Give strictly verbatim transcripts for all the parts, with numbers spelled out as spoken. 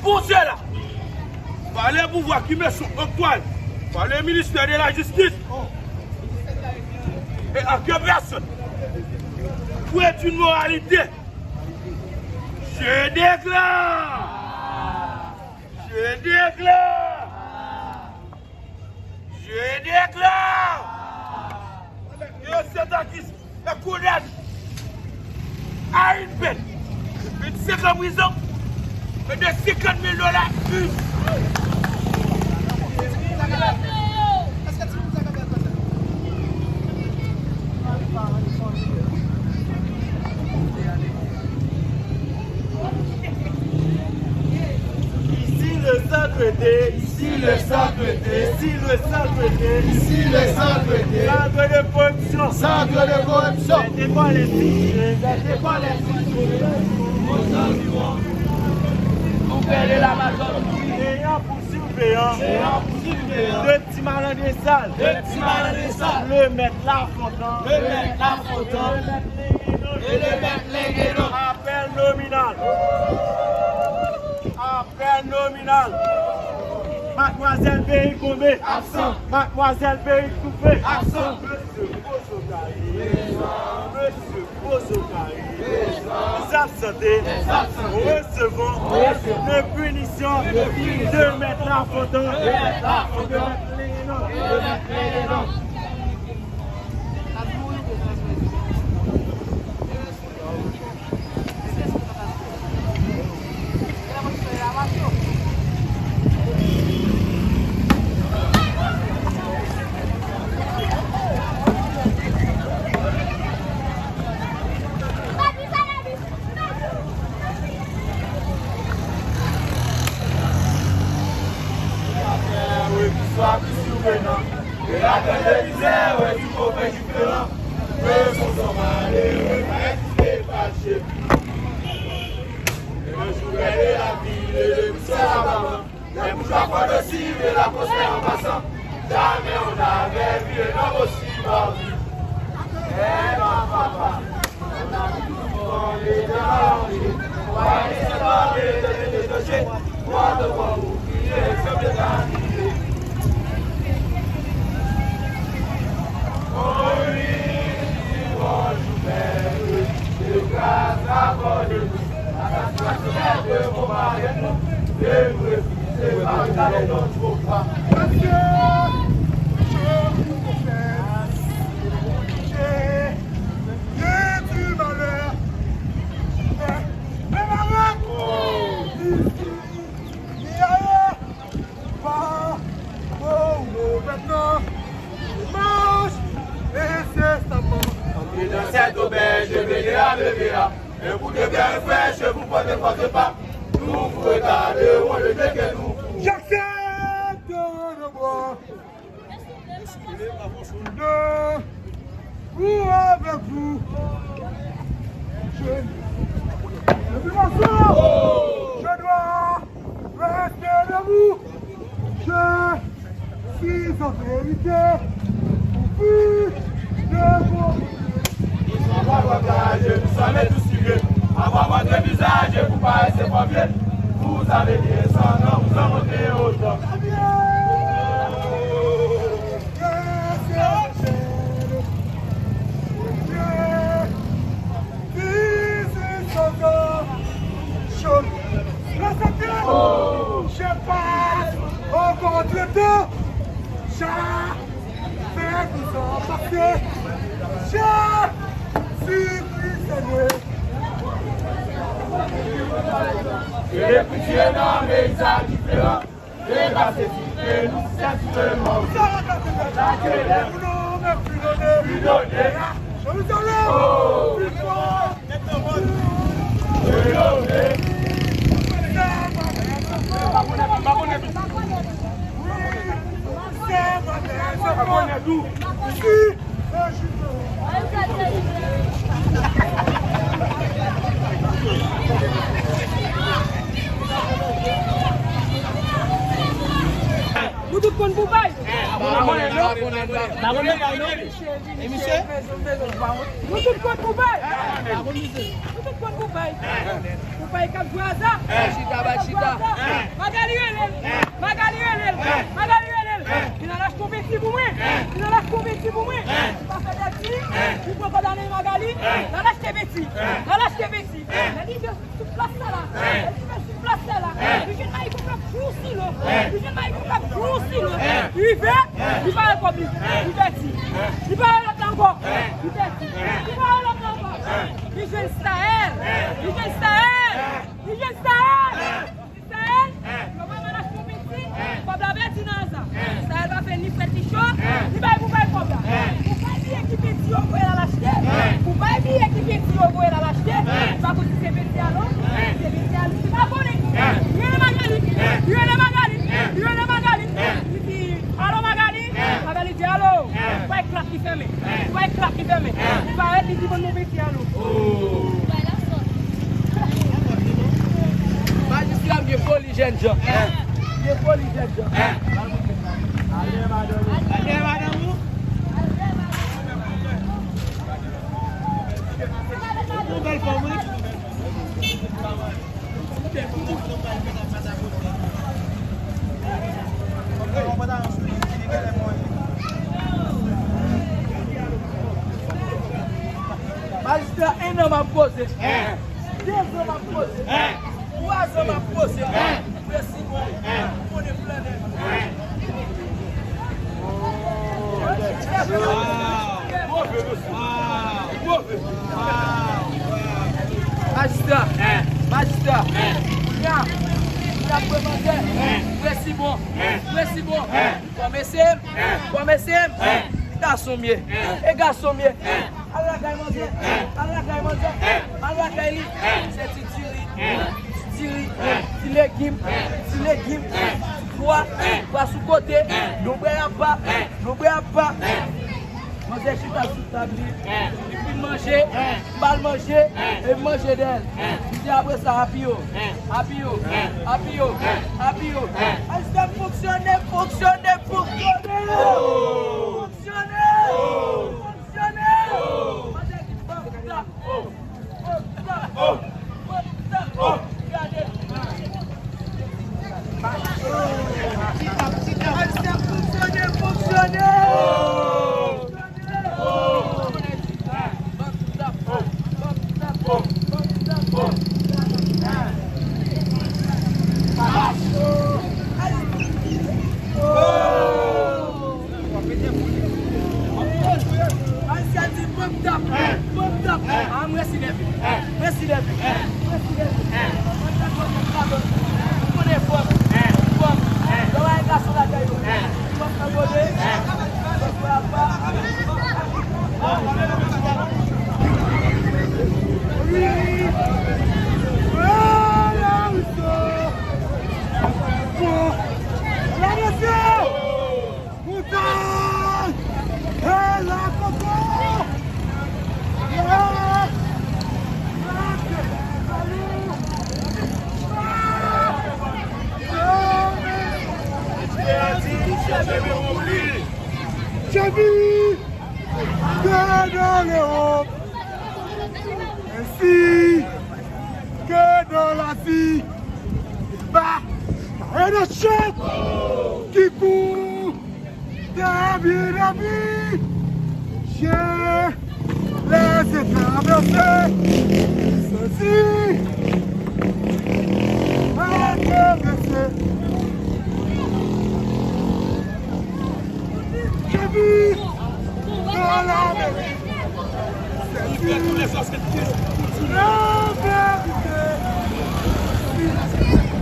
Pour cela, par les pouvoirs qui me sont octroyés par le ministère de la Justice et en que personne, pour être une moralité, je déclare, je déclare, je déclare que cet acquis est condamné à une peine de cinq ans de prison et de cinquante mille dollars. Ici le sang traité, ici le sang traité, ici le sang traité, ici le sang traité. Centre de corruption, centre de corruption. Des décollets situés, des décollets situés aux environs. Pour faire la majorité. Ayant pour surveillant, ayant pour surveillant. Deux petits malandrins sales, deux petits malandrins sales. Le maître Lafontan, le maître Lafontan. Et le maître Linguénon. Appel nominal. Appel nominal. Mademoiselle Berry Combé. Absent. Mademoiselle Berry Combé. Absent. Monsieur Bozo Carré. Monsieur Bozo Carré. Les absentés recevront une punition de maître Lafontan. Les bourgeois font aussi de la postère en passant. Jamais on n'avait vu un homme aussi barbu. Eh non, papa. Antre dans cette auberge, je vais à Bébéa. Et pour de bien fraîche, vous portez votre pas. Nous vous regarderons le bien que nous. J'accepte de boire. De vous avec vous. Je, je dois rester debout. Je suis en vérité plus de vous. Ils sont pas partagés, nous sommes tous suivis. Avoir votre visage et vous paraissez fort vieux. Vous avez bien sans nom, vous en montrez autant. Je passe au contretemps. Fè kou sa pase. Jezi Kris Senyè. Ke lekriti nan men sa diferan. Depase si ke nou sèlman. Sa ke lè pou nou men pidone. Pidone. Jerizalèm. Oh. Pi fò. Nou tout konn pou bay. Nou tout konn pou bay. Konn Poupay. Poupay k ap jwe aza. Bay chita, bay chita. Magali rele l. Magali rele l. Magali rele l. Vin al achte yon penti pou mwen. Vin al achte yon penti pou mwen. Li pa fè dèt li. Li pran kòd a men Magali. L al achte penti. L al achte penti. Lè li jwe sou plas sa la. Lè li jwe sou plas sa la. Li jwenn Mayiko k ap jwe yon silo. Li jwenn Mayiko k ap jwe yon silo. Li rive. Li pa wè kòb li. Li pèdi. Li pa wè lòt la ankò. Li pèdi. Li pa wè lòt la ankò. Li jwenn Saël. Li jwenn Saël. Li jwenn Saël. Saël, yo pa mal achte yon penti. Kòb la pèdi nan aza. Saël pa fè ni frèt ni cho. Li bay pou bay kòb la. Pou bay biye ki penti yo voye l al achte. Pou bay biye ki penti yo voye l al achte. Li pa konn si se penti a non. Se penti a li. Li pa konnen. Li rele Magali. Li rele Magali. Li rele Magali. Li di, alo Magali. Magali di, alo. Bay klak li fèmen. Ou bay klak li fèmen. Ou parèt li di bann move ti alo. Majistra m gen foli jènjan. Gen foli jènjan. Ale madanm ou. Ale madanm ou. Ou bèl fanm wi. Majistra, en an m ap koze. De zan m ap koze. Twa zan m ap koze. Presi mwen. Ou konnen flanè. Majistra, majistra, kounye a, kounye a pou manzè, presi bon, presi bon, kòmese m, kòmese m, gason m ye, e gason m ye, al lakay manzè, al lakay manzè, al lakay li, se ti diri, ti diri, ti legim, ti legim, ti pwa, pwa sou kote, yon bwè apa, yon bwè apa. Manzè chita sou tab li. Li fin manje, m ba l manje, e m manje dèyè l. Li di apre sa, apiyo, apiyo, apiyo, apiyo. Ayisyen fonksyone, fonksyone, fonksyone! Fonksyone! Fonksyone! Manzè di, bòm, tap, oh! Ayisyen di, pòp tap, pòp tap. Ah, m resi nève. M resi nève. M resi nève. Pòp tap, pòp tap, pòp tap. Ou konnen fòm, fòm. Lè w al gason lakay yo. Fòm nan gode. Fòm nan apa. Montay! E la koko! La! La! Chèvi! Que dans l'Europe, ainsi que dans l'Asie, pas un autre chef qui court. David a vu, je les ai traversés, ceux-ci ont progressé. J'ai vu dans la mer. Libère tous les ancêtres. La vérité.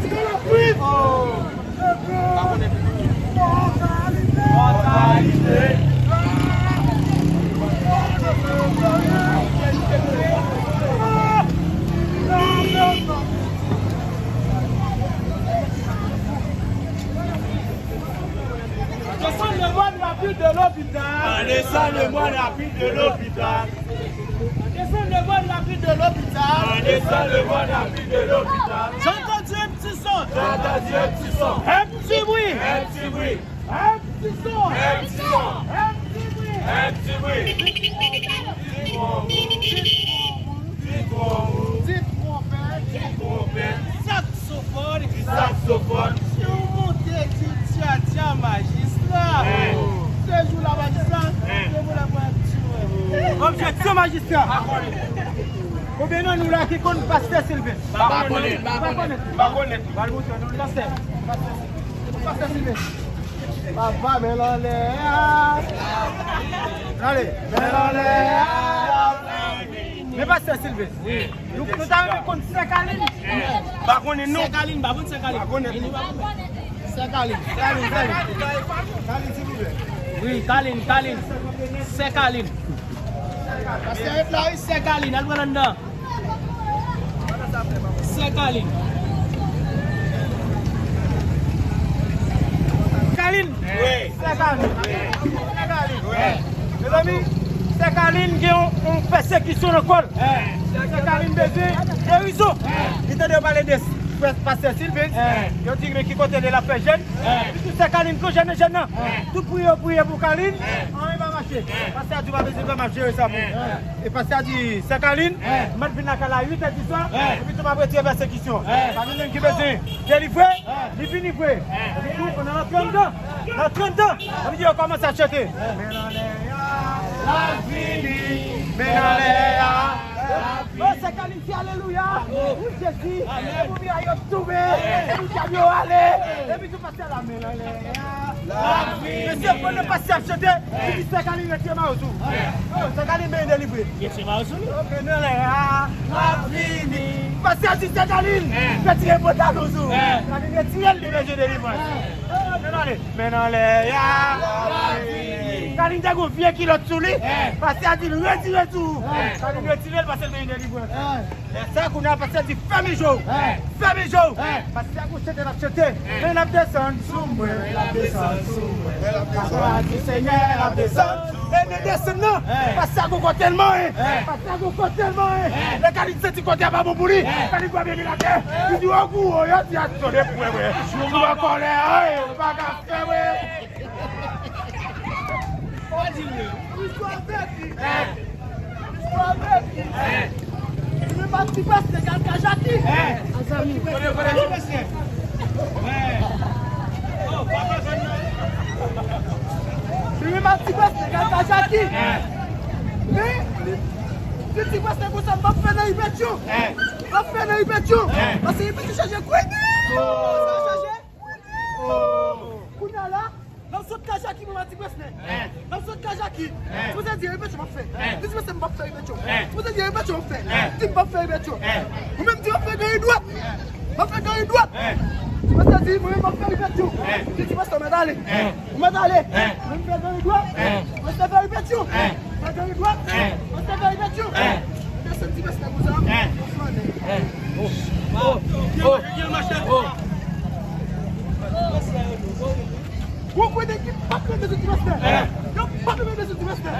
C'est la pluie. Desann le mòn rapid de lopital. An desann le mòn rapid de lopital. An desann le mòn rapid de lopital. An desann le mòn rapid de lopital. J'ai entendu un petit son. J'ai entendu un petit son. Un petit bruit. Un petit bruit. Un petit son. Un petit son. Un petit bruit. Un petit bruit. Ti twon wouj. Ti twon wouj. Ti Konbyen nan nou la ki konn Pastè Silvens? Pa konnen. Pa konnen. Pa konnen. Pral montre nou Pastè. Pastè Silvens. Papa, men l anlè a. Ale, men l anlè a. Men Pastè Silvens. Nou, nou ta renmen konn Sè Kalin. Pa konnen non. Sè Kalin, pa konn Sè Kalin. Pa konnen. Sè Kalin. Kalin, Kalin. Kalin, silvouplè. Wi, Kalin, Kalin. Sè Kalin. Pastè ret la, wi, Sè Kalin. Al pran anndan. Sè Kalin. Kalin. Wi. Sè Kalin. Sè Kalin. Wi. Mezanmi, Sè Kalin gen yon, yon pèsekisyon nan kò l. Sè Kalin bezwen gerizon. Li tande yo pale de Pastè Silvens. Yo di men ki kote l ap fè jèn. Li di Sè Kalin, ko jèn nan, jèn nan. Tout priye yo priye pou Kalin. Anyen pa mache. Pastè a di w pa bezwen fè m ap jere sa pou ou. E pastè a di Sè Kalin, m ap vin lakay la uit è di swa. Epi tou m ap retire pèsekisyon. Kalin menm ki bezwen delivre, li vini vre. Epi tou pandan l ap pran anndan, l ap pran anndan, epi yo kòmanse ap chante. Men anlè a, l ap vini. Men anlè a, l ap vini. Oh, Sè Kalin di alelouya. Wi, Jezi. Amèn. Epi yo tonbe. Epi dyab yo ale. Epi tou pastè la, men anlè a. Mesye, pandan pastè ap chante, li di Sè Kalin retire mayo sou ou. Oh, Sè Kalin benyen delivre. Retire mayo sou li. Oh, men anlè a, l ap vini. Pastè a di Sè Kalin retire pantalon sou ou. Kalin retire l, li bezwen delivrans. Oh, men anlè. Men anlè a. Kalin te gon vye kilòt sou li. Pastè a di l retire sou ou. Kalin retire l, pastè l benyen delivrans. Lè sa kounye a pastè di fèmen je w. Fèmen je w. Pastè a gon chante l ap chante. Men l ap desann sou mwen, l ap desann sou mwen. Papa di Senyè l ap desann. E men desann nan. Pastè a gon kote l manyen. Pastè a gon kote l manyen. Lè Kalin santi kote a pa bon pou li, Kalin kwape men l atè. Li di o gou o yo di a tande pou mwen. Jou mwen kòlè a yo pa ka fè mwen. Istwa avèk li. Istwa avèk li. Li menm ak ti pastè k al ka Jaki. Azami. Li menm ak ti pastè k al ka Jaki. Men, li, li di ti pastè konsa, m ap fè nan Ipetyon. M ap fè nan Ipetyon. Paske Ipetyon chanje kwini. Sa chanje. Kounye a la, lè m sot ka Jaki, mwen pa di Presnè. Lè m sot ka Jaki, mwen te di Ipetyon m ap fè. Li di Presnè m p ap fè Ipetyon. Mwen te di Ipetyon m ap fè. Li di m p ap fè Ipetyon. Ou menm di w ap fè gari dwat. M ap fè gari dwat. Ti pastè di mwen menm m ap fè Ipetyon. Li di pastè ou mèt ale. Ou mèt ale. Mwen m fè gari dwat. Pastè fè Ipetyon. Fè gari dwat. Pastè fè Ipetyon. Desann ti pastè konsa. Ou flannen. Ou kwè nèg ki pa t renmen sou ti pastè. Yo pa t renmen sou ti pastè.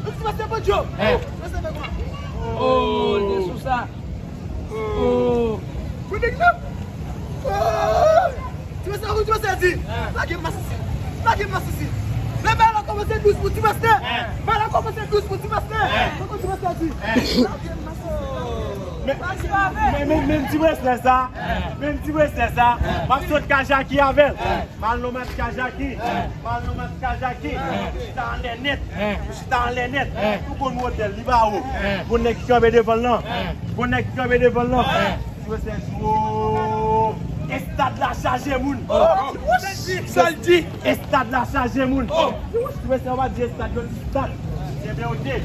Yo ti pastè Pandjo. Ti pastè fè kwa. Oh, li te sou sa. Oh. Kwè nèg nan. Oh. Ti pastè, ti pastè di. Lage masisi. Lage masisi. Lè bagay la kòmanse dous pou ti pastè. Bagay la kòmanse dous pou ti pastè. Kòman ti pastè di? Lage masisi. Men, men, men, men ti pastè sa. Men ti pastè sa. M ap sot ka Jaki avè l. M al nan match ka Jaki. M al nan match ka Jaki. M chita anlè nèt. M chita anlè nèt. Ou konn wotè l, li pa wo. Gon nèg ki kanpe devan l lan. Gon nèg ki kanpe devan l lan. Ti pastè di, oh, estad la chaje moun. Sa l di? Estad la chaje moun. Ti pastè yo pa di estad, yo di stad. Ebyen, oke.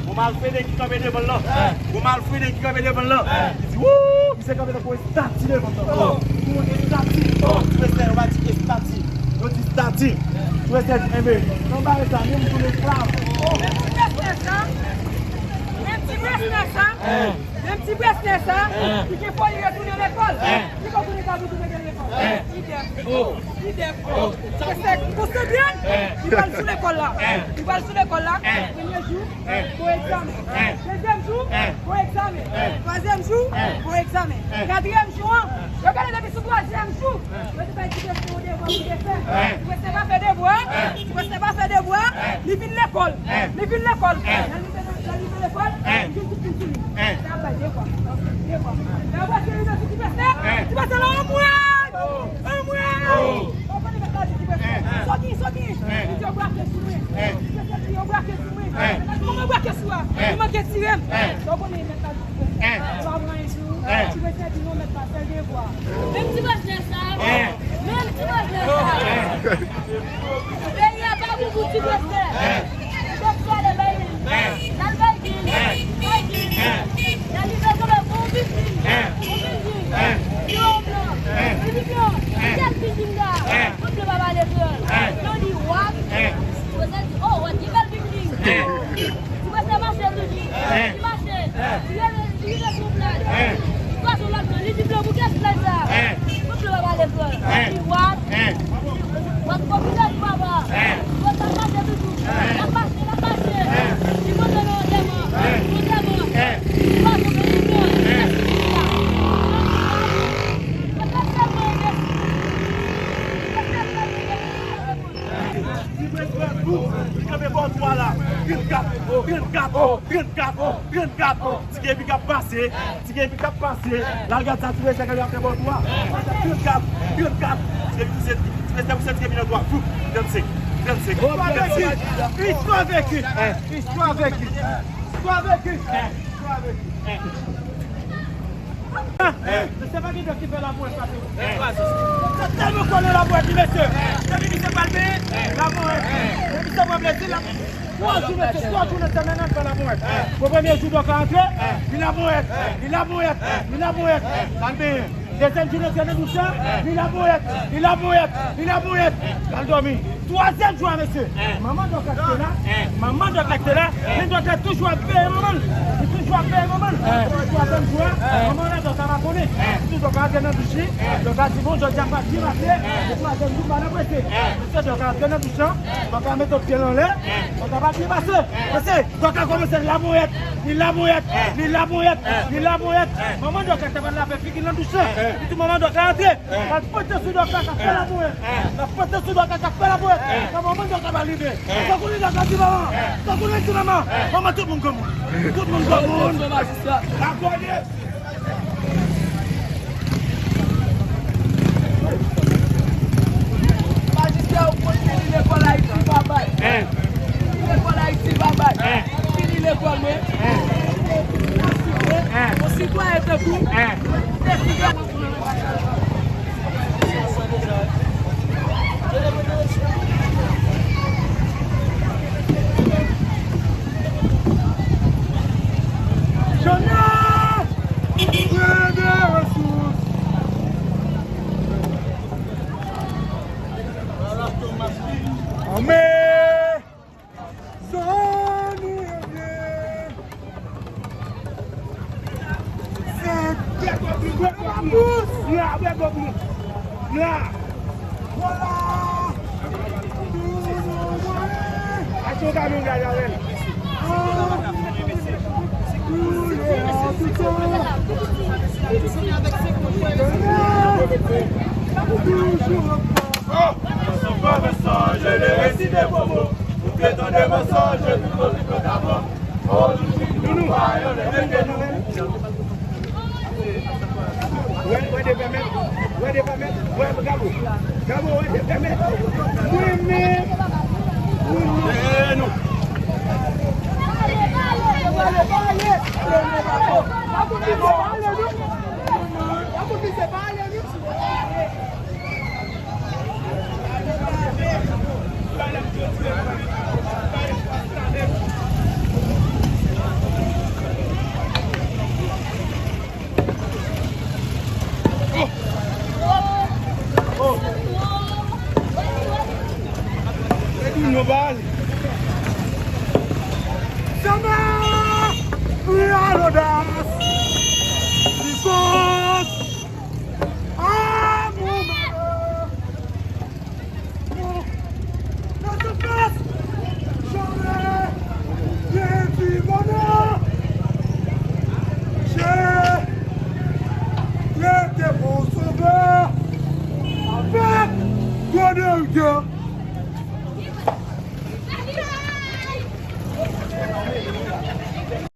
Gon malfrede ki kanpe devan l lan. Gon malfrede ki kanpe devan l lan. Li di, wou, misye kanpe tankou estati devan l lan. Yon estati. Ti pastè yo pa di estati. Yo di stati. Ti pastè di, enben, nan bagay sa, nou, m tounen esklav. Men ti Presnè sa. Men ti Presnè sa. Men ti Presnè sa. Ki gen foli retounen lekòl. Ki konn tounen ka pou tounen gen lekòl. Idèm. Idèm. Paske konsebyèn, li pral sou lekòl la. Li pral sou lekòl la. Premye jou, bon egzamen. Dezyèm jou, bon egzamen. Twazyèm jou, bon egzamen. Katriyèm jou an, yo gade depi sou twazyèm jou, yo te bay ti Presnè yon devwa pou te fè. Ti Presnè pa fè devwa. Ti Presnè pa fè devwa. Li vin lekòl. Li vin lekòl. Lè li vin lekòl, li vin tout moun sou li. Sa ap bay devwa. Devwa. Lè yo prèske rive sou ti Presnè, ti Presnè la, anmwey! Anmwey! Ou konnen sa di ti Presnè. Soki, soki. Li di yo brake sou mwen. Ti Presnè di yo brake sou mwen. Kòman brake sou a? Li manke tire. Sèvi nou mèt pa fè devwa. Menm ti pastè sa, menm ti pastè sa. Peyi a pa bon pou ti pastè. Pèp pale bay li. L al bay li. Bay li. L al li bezwen lè pou bilding. Pou bilding. Yo blan. Li di blan. Kèl bilding la? Pèp la pa pale kreyòl. Yo di what? Pastè di, oh, what? Li bèl bilding. Ti pastè mache toujou. Li mache. Li rive, li rive sou plaj. Li pase lòt bò, li di blan pou kès plaj la. Tout blan pa pale kreyòl. Li what? What popilè papa. Yo t ap mache toujou. L ap mache, l ap mache. Li monte nan antèman. Antèman. Li pase, men li blan. Yo tèlman enbesil. Yo tèlman enbesil. Li kanpe bò twa la. Trannkat, trannkat, trannkat, trannkat. Ti Kebi k ap pase, Ti Kebi k ap pase. L al gad sa ti mesye k ap fè bò twa. Trannkat, trannkat. Ti Kebi pouse, ti mesye pouse Ti Kebi nan twa. Foup, trannsenk, trannsenk, trannsenk. Istwa venki, istwa venki, istwa venki, istwa venki. Mesye pa gen dòk ki fè labouwèt pase. Sa tèlman konnen labouwèt li, mesye. Depi misye pral benyen, labouwèt. Depi misye pran plezi, la. Twa jou, mesye, twa jou nan semèn nan, l fè labouwèt. Bon, premye jou dòk la antre, li labouwèt, li labouwèt, li labouwèt. L al benyen. Dezyèm jou, l antre nan douch la, li labouwèt, li labouwèt, li labouwèt. L al dòmi. Twazyèm jou a, mesye, manman dòk la ki te la, manman dòk la ki te la, men dòk la toujou ap veye manman l. Li toujou ap veye manman l. Epi twazyèm jou a, manman la dòk la pa konnen. Epi dòk la antre nan douch li, dòk la di, bon, jodi a m pa byen pase. Epi twazyèm jou, pa nan prese. Mesye, dòk la antre nan douch la, dòk la mete pye l anlè, dòk la pa byen pase. Mesye, dòk la kòmanse labouwèt, li labouwèt, li labouwèt, li labouwèt. Manman dòk la t ap al lave figi l nan douch la. Li di manman dòk la antre. L ap pote sou dòk la k ap fè labouwèt. L ap pote sou dòk la k ap fè labouwèt. Nan moman dòk la pral rive, tankou li dòk la di manman, tankou li di manman, manman tout moun granmoun. Tout moun granmoun. Akòde. Majistra, ou konn fini lekòl Ayiti pa bay. Fini lekòl Ayiti pa bay. Fini lekòl, men. Yon sitwayen tankou. Jona! Pran de resous! Anmwe! Zòn nou ye. Se gèt wè pou nou. La, wè pou nou. La. Vwala. Aksyon kamyon gaz avè l. Toujou ankò. Mensonj, le récit des bobos. Ou te tande mensonj, tout moun ki konn avan. Oh, nou, nou, nou, nou, nou, nou. Wè, wè de pèmèt, wè de pèmèt, wè Gabo. Gabo, wè de pèmèt. Mwen, men, mwen, men. Eh, nou. Ale, ale, ale, ale, ale, ale, nou.